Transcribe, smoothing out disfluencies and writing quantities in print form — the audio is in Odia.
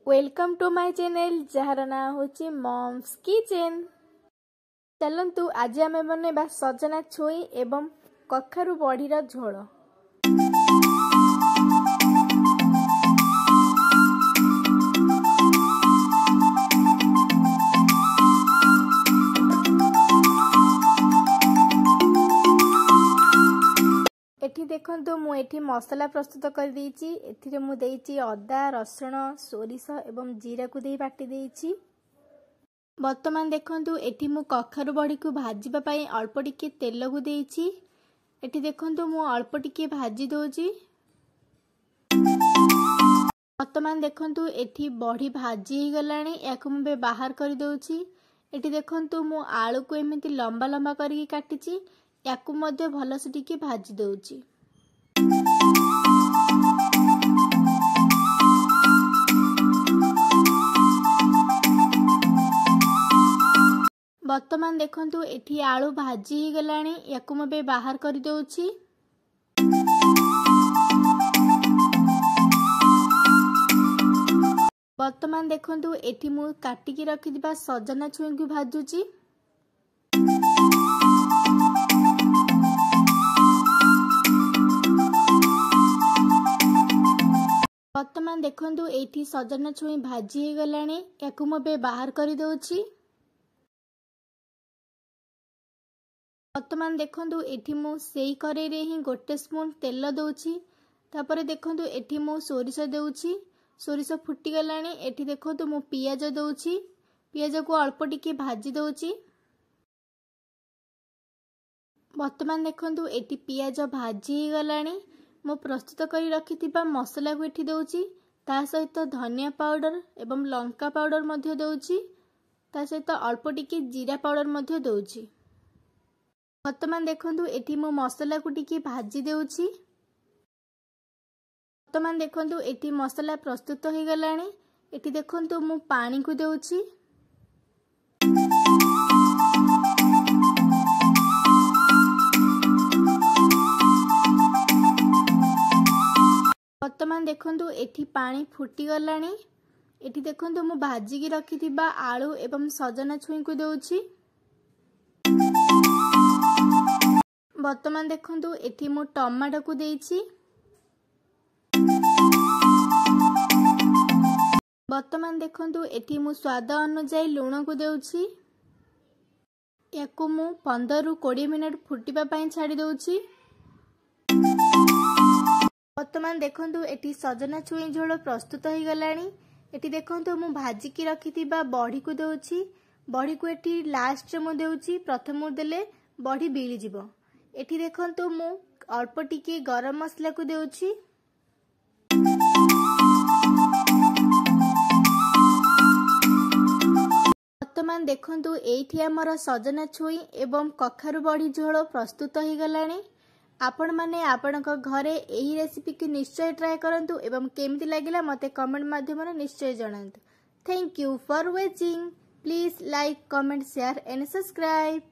Welcome to my channel, ଯାହାର ନାଁ ହେଉଛି ମମ୍ସ କିଚେନ୍। ଚାଲନ୍ତୁ ଆଜି ଆମେ ବନେଇବା ସଜନା ଛୁଇଁ ଏବଂ କଖାରୁ ବଢ଼ିର ଝୋଳ। ଏଠି ଦେଖନ୍ତୁ, ମୁଁ ଏଠି ମସଲା ପ୍ରସ୍ତୁତ କରିଦେଇଛି। ଏଥିରେ ମୁଁ ଦେଇଛି ଅଦା, ରସୁଣ, ସୋରିଷ ଏବଂ ଜିରାକୁ ଦେଇ ବାଟି ଦେଇଛି। ବର୍ତ୍ତମାନ ଦେଖନ୍ତୁ, ଏଠି ମୁଁ କଖାରୁ ବଢ଼ିକୁ ଭାଜିବା ପାଇଁ ଅଳ୍ପ ଟିକେ ତେଲକୁ ଦେଇଛି। ଏଠି ଦେଖନ୍ତୁ, ମୁଁ ଅଳ୍ପ ଟିକେ ଭାଜି ଦେଉଛି। ବର୍ତ୍ତମାନ ଦେଖନ୍ତୁ, ଏଠି ବଢ଼ି ଭାଜି ହେଇଗଲାଣି। ଏହାକୁ ମୁଁ ଏବେ ବାହାର କରିଦେଉଛି। ଏଠି ଦେଖନ୍ତୁ, ମୁଁ ଆଳୁକୁ ଏମିତି ଲମ୍ବା ଲମ୍ବା କରିକି କାଟିଛି। ୟାକୁ ମଧ୍ୟ ଭଲସେ ଟିକେ ଭାଜି ଦେଉଛି। ବର୍ତ୍ତମାନ ଦେଖନ୍ତୁ, ଏଠି ଆଳୁ ଭାଜି ହେଇଗଲାଣି। ୟାକୁ ମୁଁ ଏବେ ବାହାର କରିଦେଉଛି। ବର୍ତ୍ତମାନ ଦେଖନ୍ତୁ, ଏଠି ମୁଁ କାଟିକି ରଖିଥିବା ସଜନା ଛୁଇଁକୁ ଭାଜୁଛି। ବର୍ତ୍ତମାନ ଦେଖନ୍ତୁ, ଏଇଠି ସଜନା ଛୁଇଁ ଭାଜି ହେଇଗଲାଣି। ୟାକୁ ମୁଁ ଏବେ ବାହାର କରିଦେଉଛି। ବର୍ତ୍ତମାନ ଦେଖନ୍ତୁ, ଏଠି ମୁଁ ସେଇ କରେଇରେ ହିଁ 1 ସ୍ପୁନ୍ ତେଲ ଦେଉଛି। ତାପରେ ଦେଖନ୍ତୁ, ଏଠି ମୁଁ ସୋରିଷ ଦେଉଛି। ସୋରିଷ ଫୁଟିଗଲାଣି। ଏଠି ଦେଖନ୍ତୁ, ମୁଁ ପିଆଜ ଦେଉଛି। ପିଆଜକୁ ଅଳ୍ପ ଟିକେ ଭାଜି ଦେଉଛି। ବର୍ତ୍ତମାନ ଦେଖନ୍ତୁ, ଏଠି ପିଆଜ ଭାଜି ହେଇଗଲାଣି। ମୁଁ ପ୍ରସ୍ତୁତ କରି ରଖିଥିବା ମସଲାକୁ ଏଠି ଦେଉଛି। ତା ସହିତ ଧନିଆ ପାଉଡ଼ର ଏବଂ ଲଙ୍କା ପାଉଡ଼ର ମଧ୍ୟ ଦେଉଛି। ତା ସହିତ ଅଳ୍ପ ଟିକେ ଜିରା ପାଉଡ଼ର ମଧ୍ୟ ଦେଉଛି। ବର୍ତ୍ତମାନ ଦେଖନ୍ତୁ, ଏଠି ମୁଁ ମସଲାକୁ ଟିକେ ଭାଜି ଦେଉଛି। ବର୍ତ୍ତମାନ ଦେଖନ୍ତୁ, ଏଠି ମସଲା ପ୍ରସ୍ତୁତ ହେଇଗଲାଣି। ଏଠି ଦେଖନ୍ତୁ, ମୁଁ ପାଣିକୁ ଦେଉଛି। ବର୍ତ୍ତମାନ ଦେଖନ୍ତୁ, ଏଠି ପାଣି ଫୁଟିଗଲାଣି। ଏଠି ଦେଖନ୍ତୁ, ମୁଁ ଭାଜିକି ରଖିଥିବା ଆଳୁ ଏବଂ ସଜନା ଛୁଇଁକୁ ଦେଉଛି। ବର୍ତ୍ତମାନ ଦେଖନ୍ତୁ, ଏଠି ମୁଁ ଟମାଟୋକୁ ଦେଇଛି। ବର୍ତ୍ତମାନ ଦେଖନ୍ତୁ, ଏଠି ମୁଁ ସ୍ୱାଦ ଅନୁଯାୟୀ ଲୁଣକୁ ଦେଉଛି। ୟାକୁ ମୁଁ 15ରୁ 20 ମିନିଟ୍ ଫୁଟିବା ପାଇଁ ଛାଡ଼ି ଦେଉଛି। ବର୍ତ୍ତମାନ ଦେଖନ୍ତୁ, ଏଠି ସଜନା ଛୁଇଁ ଝୋଳ ପ୍ରସ୍ତୁତ ହେଇଗଲାଣି। ଏଠି ଦେଖନ୍ତୁ, ମୁଁ ଭାଜିକି ରଖିଥିବା ବଢ଼ିକୁ ଦେଉଛି। ବଢ଼ିକୁ ଏଠି ଲାଷ୍ଟରେ ମୁଁ ଦେଉଛି, ପ୍ରଥମରୁ ଦେଲେ ବଢ଼ି ବିଳିଯିବ। ଏଠି ଦେଖନ୍ତୁ, ମୁଁ ଅଳ୍ପ ଟିକେ ଗରମ ମସଲାକୁ ଦେଉଛି। ବର୍ତ୍ତମାନ ଦେଖନ୍ତୁ, ଏଇଠି ଆମର ସଜନା ଛୁଇଁ ଏବଂ କଖାରୁ ବଢ଼ି ଝୋଳ ପ୍ରସ୍ତୁତ ହେଇଗଲାଣି। ଆପଣମାନେ ଆପଣଙ୍କ ଘରେ ଏହି ରେସିପିକୁ ନିଶ୍ଚୟ ଟ୍ରାଏ କରନ୍ତୁ ଏବଂ କେମିତି ଲାଗିଲା ମୋତେ କମେଣ୍ଟ ମାଧ୍ୟମରେ ନିଶ୍ଚୟ ଜଣାନ୍ତୁ। Thank you for watching. Please like, comment, share and subscribe.